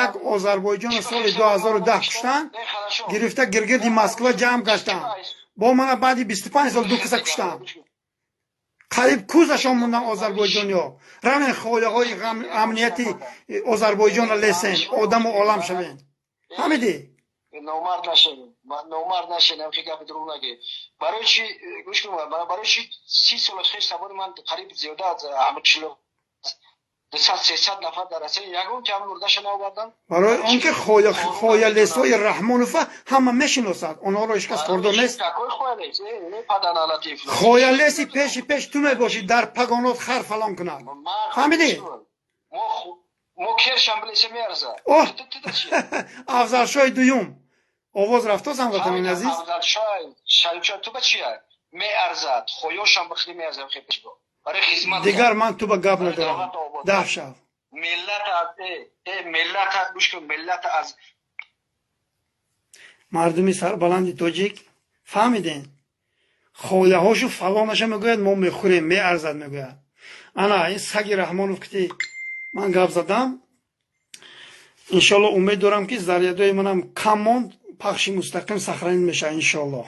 Як Озарбойҷоно соли 2010 куштанд, гирифта гиргирди Москва ҷамъ гаштанд. Бо мана баъди 25 сол ду каса куштанд, қариб кузашон мондан озарбойҷониҳо. Равен, хояҳои амнияти Озарбойҷонро лесен, одаму олам шавен. Фаҳмидӣ? Номард нашен, номард нашен, ҳамхи гапи дурӯғ нагӣ. Барои чи, гӯш кун, барои чи 30 сола хеш табори ман қариб зиёда аз 40, 200, 300 нафар дар Россия, ягон кам мурдаша наовардан? Барои он ки хоялесои Раҳмонова ҳама мешиносад, онҳоро ҳеҷ кас кордор нест. Хоялеси пеши пеш ту мебошӣ, дар пагонот хар фалон кунад, фаҳмидӣ? Мо кершам билесе, меарзад. Оҳ, Афзалшоҳи дуюм овоз рафтоз, ҳамватанони азиз. Шарифшоҳ, ту ба чия меарзад? Хоёшам бихли меарзад барои хизмат. Дигар ман ту ба гап надорам, даф шав. Миллат аз миллат, гӯш кун, миллат аз Мардуми сарбаланди тоҷик, фаҳмиден? Хояҳошу фалонаша мегӯяд, мо мехӯрем, меарзад мегӯяд. Ана ин саги Раҳмонов ки ман гап задам. Иншоалло, умед дорам, ки зарядои манам кам монд, пахши мустақим сохранить мешавад, иншоаллоҳ.